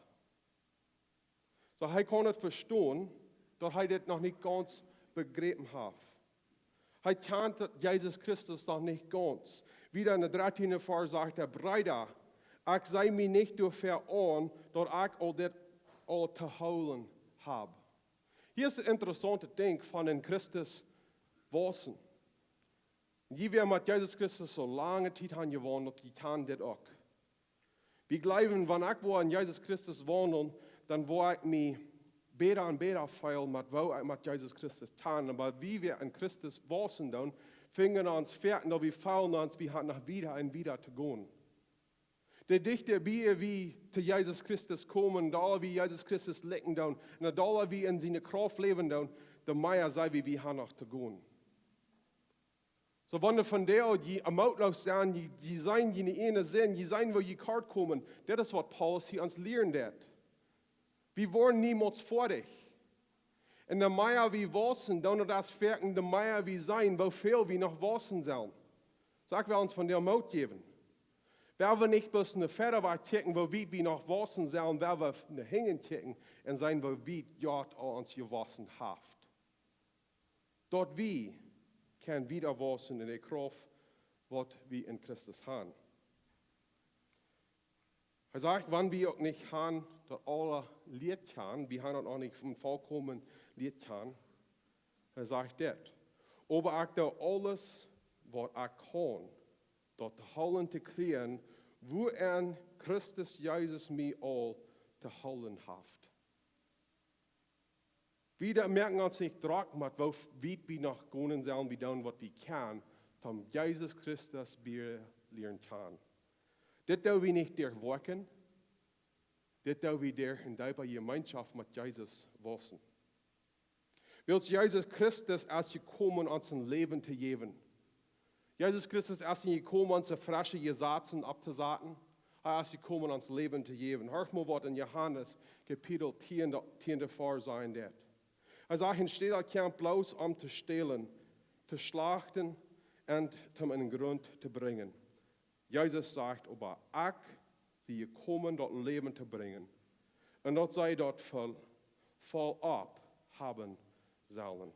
Soo, hee kaun et vestonen, daut hee dit noch nich gaunz bejräpen haft. Hee kjant daut Jesus Christus noch nich gaunz. Wieda en de dartieende Varsch sajcht hee: Breeda, ekj see mie nich doafäa aun, daut ekj aul dit aul to hoolen hab. Hia es daut interessaunte Dinkj von en Christus wausen. Jie, wäa met Jesus Christus soo lange Tiet han jewaundelt, jie kjanen dit uk. Wie jleewen, wan ekj woa en Jesus Christus waundeln, dan woa ekj mie bäta un bäta feelen met woo ekj met Jesus Christus kjan. Oba wie, wäa en Christus wausen doonen, finjen ons foaken, daut wie feelen ons, wie han noch wieda un wieda to gonen. De dichta bie wie to Jesus Christus komen, de dolla wie Jesus Christus likjnen doonen, un de dolla wie en siene Krauft läwen doonen, de mea see wie, wie han noch to gonen. Soo, wan jie vondoag jie mootloos sent, jie, jie seenen june ieejne Sind, jie seenen, woo jie kort komen, daut es waut Paulus hia ons lieren deit. Wie woaren niemols foadich. Un de mea wie wausen, dan daut es foaken, de mea wie seenen, woo väl wie noch wausen sellen. Soo, ekj well ons vondoag Moot jäwen. Wie woaren nich bloos no wieda wajch kjikjen, woo wiet wie noch wausen sellen, wie woaren no hinjen kjikjen un seenen, woo wiet Gott aul ons jewausen haft. Daut wie kjennen wieda wausen en de Krauft, waut wie en Christus han. Hee sajcht, wan wie uk nich han daut aule lieet kjanen, wie han daut noch nich vom volkomen lieet kjanen. Hee sajcht dit: Oba ekj doo aules, waut ekj kaun, daut to hoolen to kjrieen, wuaenn Christus Jesus mie aul to hoolen haft. Wie doa moaken ons nich drock met woo wiet wie noch gonen sellen, wie doonen waut wie kjennen, om Jesus Christus bäta lieren kjanen. Dit doo wie nich derch Woakjen, dit doo wie derch en deepe Jemeenschoft met Jesus wausen. Wiels Jesus Christus es jekomen ons een Läwen to jäwen. Jesus Christus es nich jekomen ons fresche Jesazen opptosaten. Hee es jekomen ons Läwen to jäwen. Horch mol waut en Johanes Kapitel tieen, tieen Varsch sajcht daut. Hee sajcht, een Stäla kjemt bloos om to stälen, to schlachten un om en Grunt to brinjen. Jesus sajcht oba: Ekj sie jekomen daut Läwen to brinjen, un daut see daut voll, voll opp haben sellen.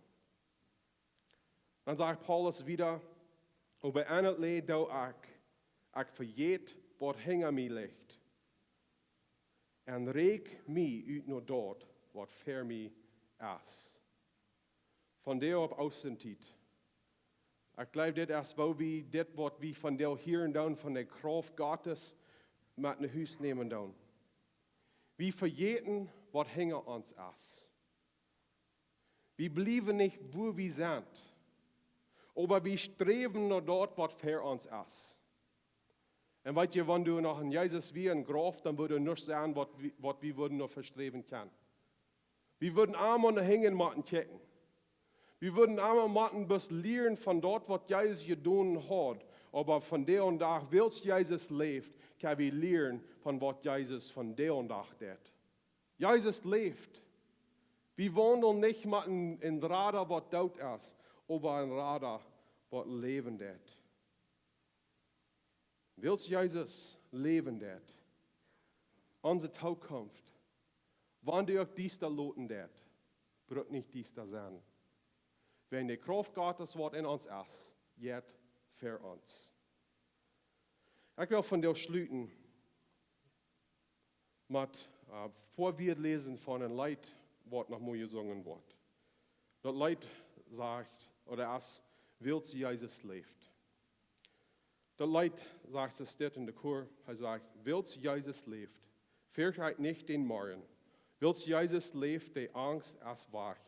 Dan sajcht Paulus wieda: Oba eenet Leet doo ekj, ekj vejät waut hinja mie licht, un rikj mie ut no daut waut ver mie es. Vondoag opp Oostentiet. Ekj jleew, dit es woo wie dit, waut wie vondoag hieren doonen von de Krauft Gottes, met no Hus nämen doonen. Wie vejäten waut hinja ons es. Wie bliewen nich wua wie sent, oba wie sträwen no daut waut ver ons es. Un weet jie, wan doa noch een Jesus wia em Grauf, dan wudd doa nuscht sennen waut wie, waut wie wudden noch vesträwen kjennen. Wie wudden emma no hinjen motten kjikjen. Wie wudden emma motten bloos lieren von daut waut Jesus jedonen haud. Oba vondoag dän Dach, wiels Jesus läft, kjenn wie lieren von waut Jesus vondoag dän Dach deit. Jesus läft. Wie waundeln nich met een, een Rada waut doot es, oba een Rada waut läwen deit. Wiels Jesus läwen deit, onse Tookunft, wan dee uk diesta loten deit, brukt nich diesta sennen. Wan de Krauft Gottes waut en ons es, jeit ver ons. Ekj well vondoag schluten met, äh, väa Wieed läsen von een Leet, waut noch mol jesungen woat. Daut Leet sajcht, ooda es, Wiels Jesus läft. Daut Leet sajcht, et steit en de Chor, hee sajcht: Wiels Jesus läft, fercht ekj nich dän Morjen. Wiels Jesus läft, de Angst es wajch.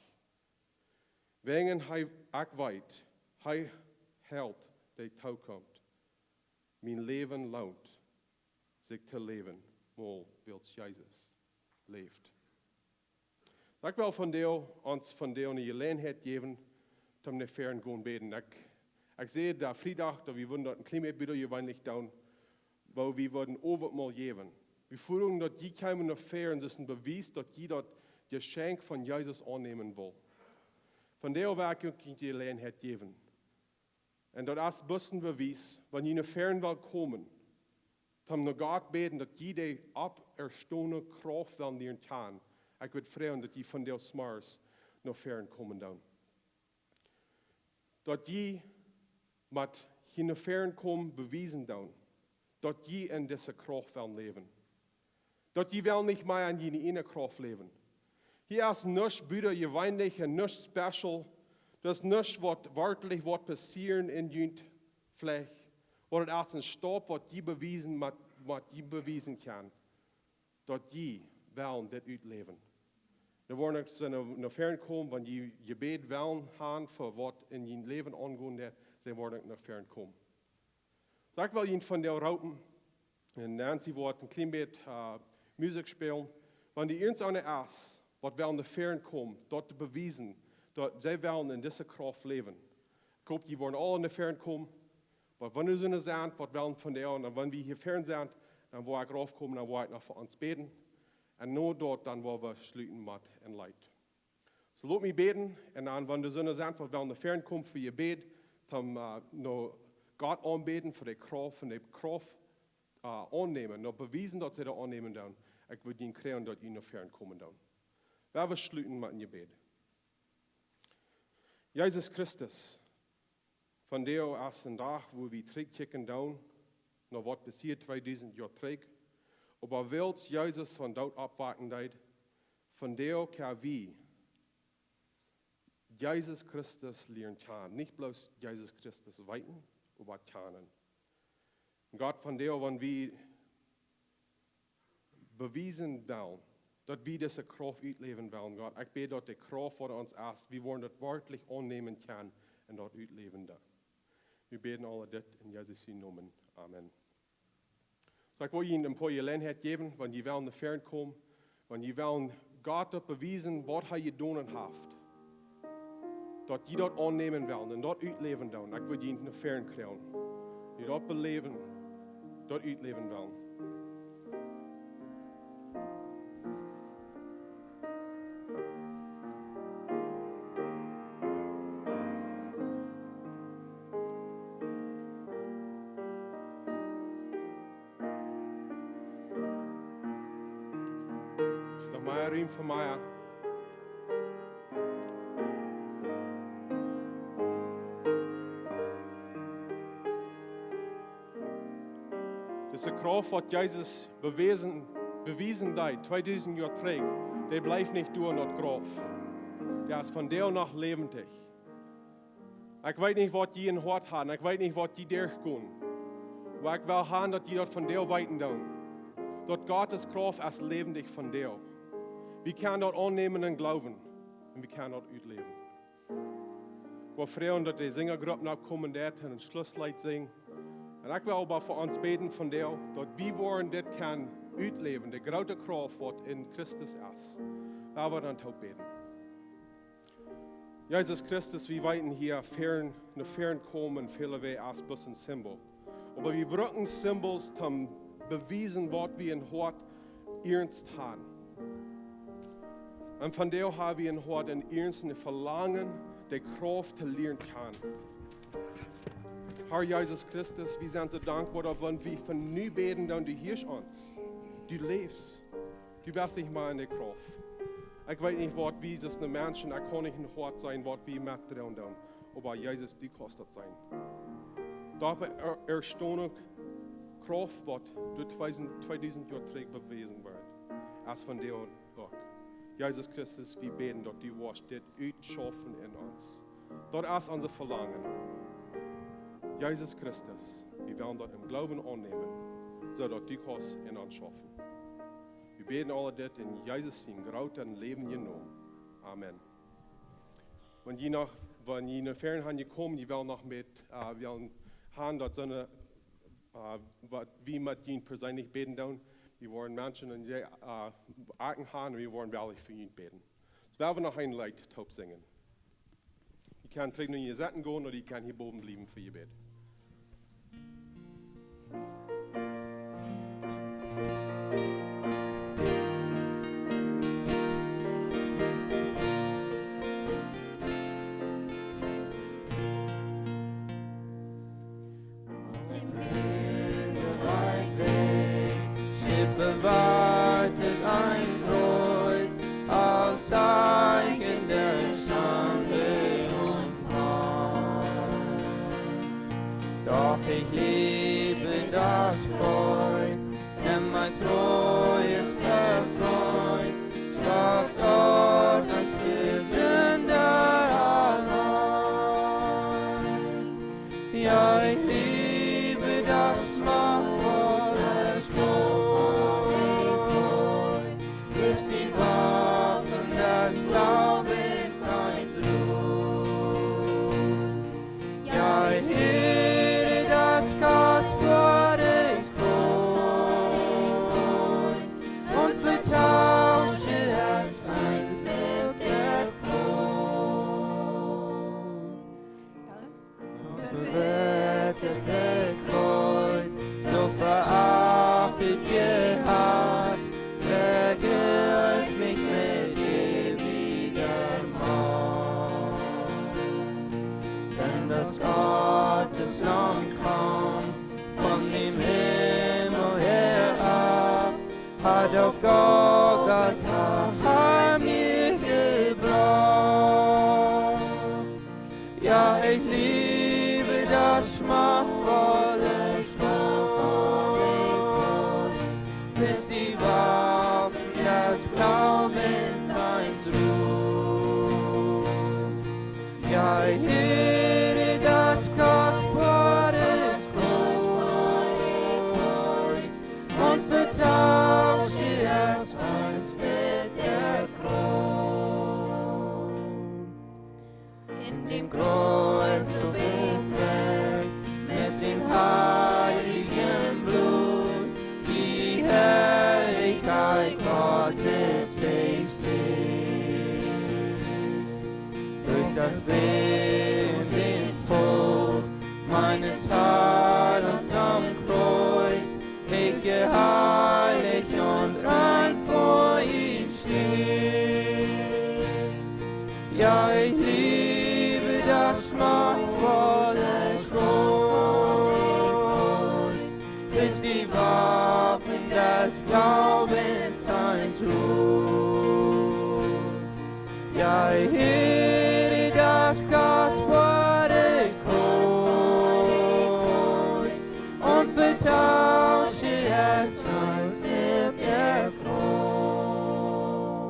Wäajen hee, ekj weet, hee helt de Tookunft. Mien Läwen loont sikj to läwen, mau wiels Jesus läft. Ekj well vondoag, ons vondoag eene Jeläajenheit jäwen, om no väaren gonen bäden. Ekj, ekj säd, dän Friedach, daut wie wudden daut een kjlien bät butajeweenlich doonen, woo wie wudden Owentmol jäwen. Wie fruagen, daut jie kjeemen no väaren, daut es een Bewies, daut jie daut Jeschenkj von Jesus aunnämen wellen. Vondoag well ekj junt eene Jeläajenheit jäwen. Un daut es bloos een Bewies, wan jie no väaren wellen komen, dan no Gott bäden, daut jie de oppjestonen Krauft wellen lieren kjanen. Ekj wudd froagen, daut jie vondoag zemorjes no väaren komen doonen. Daut jie met hia no väaren komen bewiesen doonen, daut jie en dise Krauft wellen läwen. Daut jie wellen nich mea en june ieejne Krauft läwen. Hia es nuscht butajeweenlich un nuscht special. Daut es nuscht, waut werkjlich woat passieren en junt Flach. Oba daut es een Staup, waut jie bewiesen, met, waut jie bewiesen kjennen, daut jie wellen dit utläwen. Dan woa ekj no, no väaren komen, wan jie Jebäd wellen haben fa waut en jun Läwen aungonen deit, dan woa ekj no väaren komen. Soo, ekj well junt vondoag roopen, un Nancy woat een kjlien bät, äh, Musikj spälen. Wan doa irjent eena es, waut well no väaren komen, daut to bewiesen, daut see wellen en dise Krauft läwen. Ekj hop, jie woaren aule no väaren komen. Oba wan doa soone sent, waut wellen vondoag, un wan wie hia väaren sent, dan woa ekj raufkomen, dan woa ekj noch fa ons bäden. Un no daut, dan woa wie schluten met een Leet. Soo lot mie bäden, un dan, wan doa soone sent, waut wellen no väaren komen fa Jebäd, dan, äh, no Gott aunbäden fa de Krauft, fa de Krauft, äh, aunnämen, no bewiesen, daut see daut aunnämen doonen. Ekj wudd junt froagen, daut jie no väaren komen doonen. Lot ons schluten met een Jebäd. Jesus Christus, vondoag es een Dach, wua wie trigjkjikjen doonen, no waut passieed tweedusent Joa trigj. Oba wiels Jesus von doot oppwaken deed, vondoag kjenn wie Jesus Christus lieren kjanen. Nich bloos Jesus Christus weeten, oba kjanen. Un Gott, vondoag, wan wie bewiesen wellen, daut wie dise Krauft utläwen wellen, Gott, ekj bäd, daut de Krauft, waut en ons es, wie woaren daut werkjlich aunnämen kjennen un daut utläwen doonen. Wie bäden aul dit en Jesus sienen Nomen. Amen. Soo, ekj well junt een poa Jeläajenheit jäwen, wan jie wellen no väaren komen, wan jie wellen Gott daut bewiesen, waut hee jedonen haft. Daut jie daut aunnämen wellen un daut utläwen doonen. Ekj wudd junt no väaren froagen, jie daut beläwen, daut utläwen wellen. Es noch mea Rum fa mea? Dise Krauft, waut Jesus bewäsen, bewiesen deed, tweedusent Joa trigj, dee blift nich doa en daut Grauf. Dee es vondoag noch läwendich. Ekj weet nich, waut jie em Hoat haben, ekj weet nich, waut jie derchgonen. Oba ekj well haben, daut jie daut vondoag weeten doonen. Daut Gottes Krauft es läwendich vondoag. Wie kjennen daut aunnämen un jleewen. Un wie kjennen daut utläwen. Wie froagen, daut de Sinjagrupp no komen deit un een Schlussleet sinjen. Un ekj well oba fa ons bäden vondoag, daut wie woaren dit kjennen utläwen, de groote Krauft, waut en Christus es. Lot ons toop bäden. Jesus Christus, wie weeten hia väaren, no väaren komen, väle Wäaj es bloos een Simbol. Oba wie brucken Simbols, om to bewiesen, waut wie em Hoat iernst haben. Un vondoag haben wie em Hoat een iernst een Velangen, de Krauft to lieren kjanen. Herr Jesus Christus, wie sent soo dankboa, daut wan wie von nu bäden, dan du hieescht ons. Du läfst. Du best nich mea en de Krauft. Ekj weet nich, waut wie aus Menschen, ekj kaun nich em Hoat seenen, waut wie metdroagen doonen. Oba Jesus, du kaust daut seenen. Doa es eene Oppstonunk, Krauft, waut doa tweedusent, tweedusent Joa trigj bewäsen wort, es vondoag uk. Jesus Christus, wie bäden, daut du woascht dit utschaufen en ons. Daut es ons Velangen. Jesus Christus, wie wellen daut em Gloowen aunnämen, soo daut du kaust en ons schaufen. Wie bäden aul dit en Jesus sienen grooten un läwendjen Nomen. Amen. Wan jie noch, wan jie no väaren han jekomen, jie wellen noch met, äh, wellen han daut soone, äh, waut wie met junt perseenlich bäden doonen, wie woaren Menschen en de, äh, Akjen han, wie woaren wellich fa junt bäden. Well wie noch een Leet toop sinjen? Jie kjennen trigj no june Sitten gonen, ooda jie kjennen hia bowen bliewen fa Jebäd. Schippe wartet een Kjreuz aus Zeichen der Schande und Pein. Doch ich liebe das Kreuz, denn mein treuester Freund starb dort ganz für Sünder allein. Ja, ich liebe das machtvolle Kreuz, bis die Waffen des Glaubens eins ruht. Ja, ich höre das kostbare Kreuz und vertausche es eins mit der Krone. Das verwirrte Kreuz, so verachtet, gehasst, ergreift mich mit ewiger Macht. Denn das Gotteslamm kam von dem Himmel herab, hat auf Golgatha Heil mir gebracht. Ja, ich liebe das schmackvolle Kreuz, bis die Waffen des Glaubens eins ruht. Ja, ich höre das kostbare Kreuz und vertausche es eins mit der Krone. In dem Kreuz so befleckt mit dem heiligen Blut, die Herrlichkeit Gottes ich seh. Durch das Weh und den Tod meines Heilands am Kreuz, ich geheiligt und rein vor ihm steh. Ja, ich liebe das schmackvolle Kreuz, bis die Waffen des Glaubens eins ruht. Ja, ich